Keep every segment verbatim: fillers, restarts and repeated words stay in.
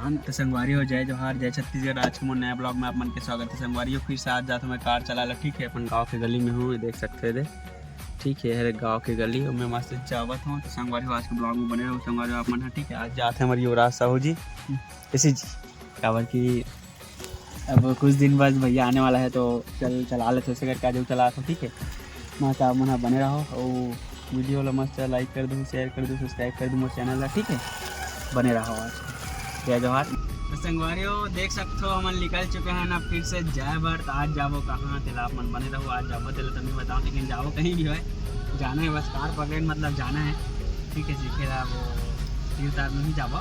हाँ, तो संगवारी हो, जय जोहार, जय छत्तीसगढ़। आज के मोर नया vlog में आप मन के स्वागत है। संगवारी हो, फिर से आज जात हूँ मैं car चला ला, ठीक है, अपन गाँव के गली में हूँ, देख सकते हो दे, ठीक है, हरे गाँव के गली, और मैं मस्त जावत हूँ। तो संगवारी हो, आज के vlog में बने रहो संगवारी हो आप मन, हाँ, ठीक है। आज जात है हमारे युवराज साहू जी, ऋषि जी, काबर कि अब कुछ दिन बाद भैया आने वाला है, तो चल चला लेते, उसे करके आज चला था, ठीक है। मस्त आप मन ह बने रहो, और video ला मस्त like कर दो, share कर दो, subscribe कर दो मोर channel ला, ठीक है। बने रहो आज, जय जोहार। तो संगवारी हो, देख सकते हो, हमन निकल चुके हैं ना फिर से जाए बर। तो आज जाबो कहाँ, तेला आप मन बने रहो, आज जाबो तेला तब मैं बताऊँ, लेकिन जाबो कहीं भी होए, जाना है बस car पकड़े, मतलब जाना है, ठीक है। सीखे ला वो तीर तार में ही जाबो,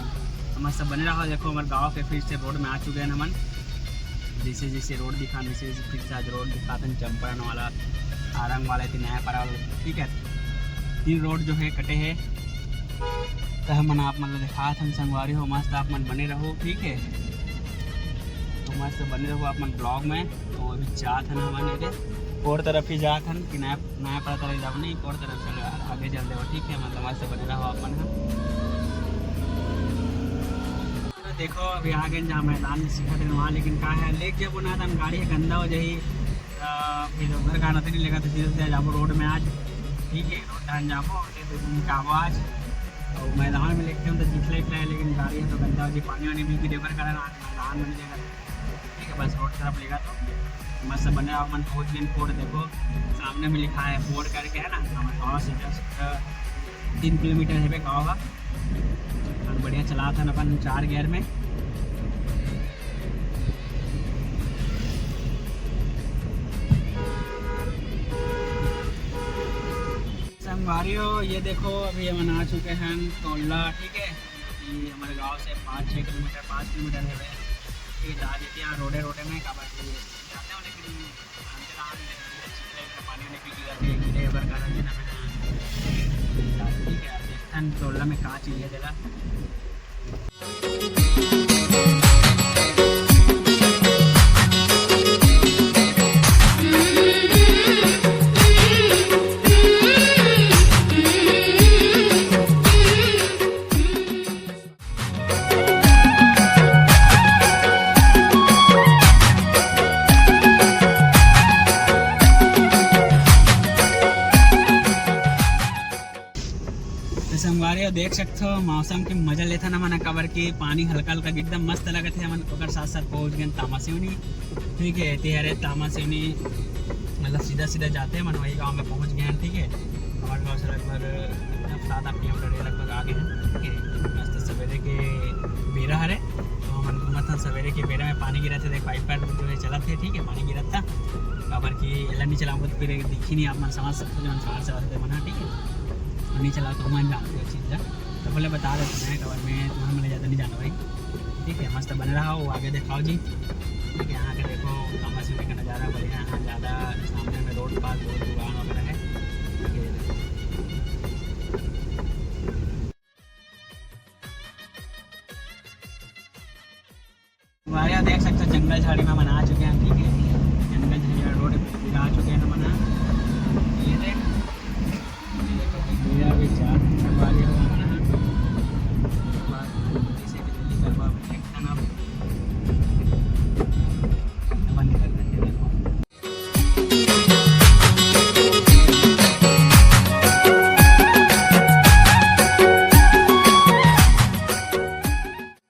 तो मस्त बने रहो। देखो, हमारे गाँव के फिर से road में आ चुके हैं हमन, जैसे जैसे road दिखा, वैसे जैसे फिर से आज road दिखात हन, चंपारण वाला, आरंग वाला, एती नया पारा वाला, ठीक है। तीन road जो है कटे हैं, तो हमन आप मन ला दिखात हन संगवारी हो, मस्त आप मन बने रहो, ठीक है। तो मस्त बने रहो आप मन vlog में। तो अभी जात हन हमन एदे, और तरफ ही जात हन कि नया, नया पारा तरफ जाबो नहीं, और तरफ चलो यार, आगे चल देबो, ठीक है। मतलब मस्त बने रहो आप मन ह। देखो, अभी आ गए जहाँ मैदान में सीखत रहे वहाँ, लेकिन का है, लेके जाबो ना, तो हम गाड़ी गंदा हो जाही, तो फिर ओकर गाना तो नहीं लगा, तो सीधे सीधे जाबो road में आज, ठीक है, road डाहन जाबो, और फिर घूम के आबो आज। और मैदान में लेके हम तो चिखला इखला है, लेकिन गाड़ी है तो गंदा हो जाही, पानी वानी भी गिरे, ओकर कारण आज मैदान में नहीं लेगा, ठीक है, बस road तरफ लेगा। तो मस्त बने रहो, मन पहुँच गए। Board देखो, सामने में लिखा है board करके, है ना, हमारे गाँव से just तीन किलोमीटर है बे गाँव का। और बढ़िया चलात हन अपन चार gear में। संगवारी हो, ये देखो, अभी हमन आ चुके हैं टोला, ठीक है। ये हमारे गांव से पाँच छः किलोमीटर, पाँच किलोमीटर है बे। ये आज यहाँ रोडे रोडे में काबर जाते हो, लेकिन पानी वानी भी गिरत हे, गिरे बर कारण से ना मैंने, ठीक है, देखथन टोला में का चीज है तेला। तो संगवारी हो, देख सकथो मौसम के मजा लेथन हमन, काबर कि पानी हल्का हल्का एकदम मस्त लगत हे। हमन ओकर साथ साथ पहुंच गए तामासिवनी, ठीक है। ते हरे तामासिवनी, मतलब सीधा सीधा जाते हैं, मन वही गांव में पहुंच गए हैं, ठीक है। हमारे गांव से लगभग सात आठ किलोमीटर ये लगभग आगे हैं, ठीक है। मस्त सवेरे के बेरा हरे, तो हमन घूमत हन। सवेरे के बेरा में पानी गिरत हे, देख, wiper जो है चलत हे, ठीक है, पानी गिरत था, काबर कि एला नहीं चलाबो तो फिर दिखी नहीं, आप मन समझ सकते हो, जौन car चलाते मन, हाँ, ठीक है, नहीं चलाओ तो मन जानते हो चीज़ ला, तो बोले बता देते हैं, काबर मैं तुम्हारे मन ज़्यादा नहीं जाना भाई, ठीक है। मस्त बने रहो, वो आगे दिखाओ जी, ठीक है। यहाँ के देखो, तामासिवनी का नज़ारा बढ़िया, यहाँ ज़्यादा सामने में road पास बहुत दुकान वगैरह है, ठीक है, ये देखो। हमारे यहाँ देख सकते हो, जंगल झाड़ी में हमन आ चुके हैं, ठीक है, जंगल झाड़ी road पे आ चुके हैं हमन। ये देख, ये देखो, ये अभी चार संगवारी हो हमन। जैसे कि जल्दी कर पाओ, देखते हैं ना। बंद कर देंगे, देखो।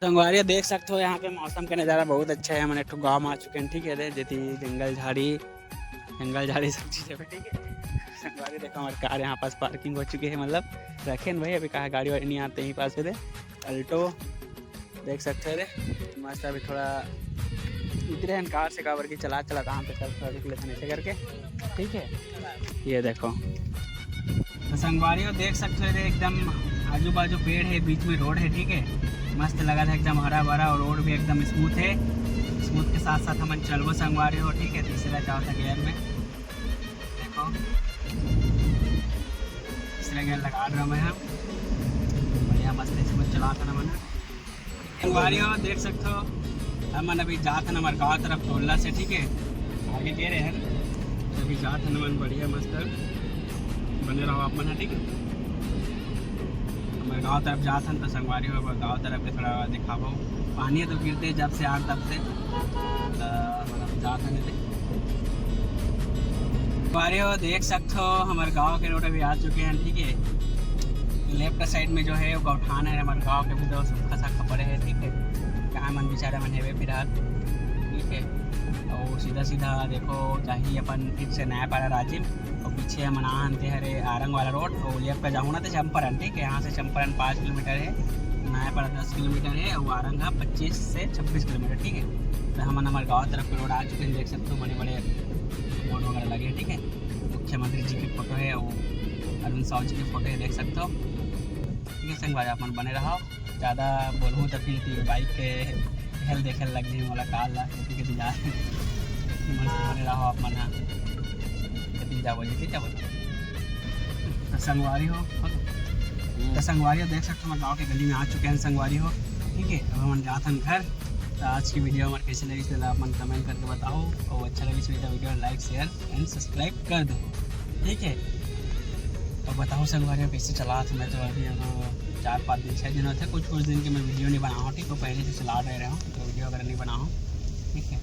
संगवारी हो, देख सकते हो, यहाँ पे मौसम का नज़ारा बहुत अच्छा है। हमन एक ठो गाँव में आ चुके हैं, ठीक है, जेती जंगल झाड़ी, जंगल झाड़ी सब चीज़ है, ठीक है। संगवारी देखो, हमारे car यहाँ पास parking हो चुकी है, मतलब रखे हैं भाई, अभी कहा गाड़ी वाड़ी नहीं आते, यहीं पास है दे Alto। देख सकते हो रे, मस्त अभी थोड़ा उतरे हैं car से, काबर की चला चला कहाँ पे चल थोड़ा रुक लेते हैं ऐसे करके, ठीक है। ये देखो, तो संगवारी हो, देख सकते हो रे, एकदम आजू बाजू पेड़ है, बीच में road है, ठीक है। मस्त लगा था एकदम हरा भरा, और road भी एकदम smooth है। Smooth के साथ साथ हमन चलबो संगवारी हो, ठीक है। तीसरा जाओ था gear में, देखो, तीसरा gear लगा रहा मैं, बढ़िया मस्त smooth चला था ना मैंने। संगवारी हो, देख सकते हो, हमन अभी जात हन हमर गाँव तरफ टोला से, ठीक है, आगे दे रहे हैं, तो अभी जात हन हमन बढ़िया मस्त, बने रहो आप मन, ठीक है। गांव तरफ जात हन, तो संगवारी हो, गांव तरफ के थोड़ा दिखाबो। पानी तो गिरते जब से आन तब से, तो मतलब जात हन एदे। संगवारी हो, देख सकथो, हमर गांव के रोड अभी आ चुके हैं, ठीक है। लेफ्ट साइड में जो है वो गौठान है, हमर गांव के भी तो सूखा साखा पड़े है, ठीक है। कहाँ मन बेचारे मन हेवे फिलहाल, ठीक है। और सीधा सीधा देखो, जाही अपन फिर से नयापाड़ा राजिम, और पीछे हमन आन ते हरे आरंग वाला रोड, और लेफ्ट पे जाहू ना तो चंपारण, ठीक है। यहाँ से चंपारण पाँच किलोमीटर है, नयापाड़ा दस किलोमीटर है, और आरंग है पच्चीस से छब्बीस किलोमीटर, ठीक है। तो हमन हमर गांव तरफ के रोड आ चुके हैं, देख सकते हो बड़े बड़े बोर्ड वगैरह लगे हैं, ठीक है। मुख्यमंत्री जी के फोटो है, वो अरविंद साहु जी के फोटो है, देख सकते हो, ठीक है। संगवारी, आप मन बने रहो, ज़्यादा बोलूँ तो फिर बाइक के हेल देखे लग जाही मोला कार ला, कति कति जा। मस्त बने रहो आप मन ह, कति जाबो जी, कति जाबो। तो संगवारी हो, तो संगवारी हो, देख सकते हो, हमर गांव के गली में आ चुके हैं संगवारी हो, ठीक है। अब हमन जात हन घर। तो आज की वीडियो हमारे कैसे लगी, तो आप मन कमेंट करके बताओ, और अच्छा लगी तो video like, share and subscribe कर दो, ठीक है। तो बताओ संगवारी हो, कैसे चलात हूँ मैं, तो अभी अब चार पाँच दिन, छः दिन होते, कुछ कुछ दिन के मैं वीडियो नहीं बना हूँ, ठीक है, पहले से चला रहे हूँ तो वीडियो वगैरह नहीं बना हूँ, ठीक है।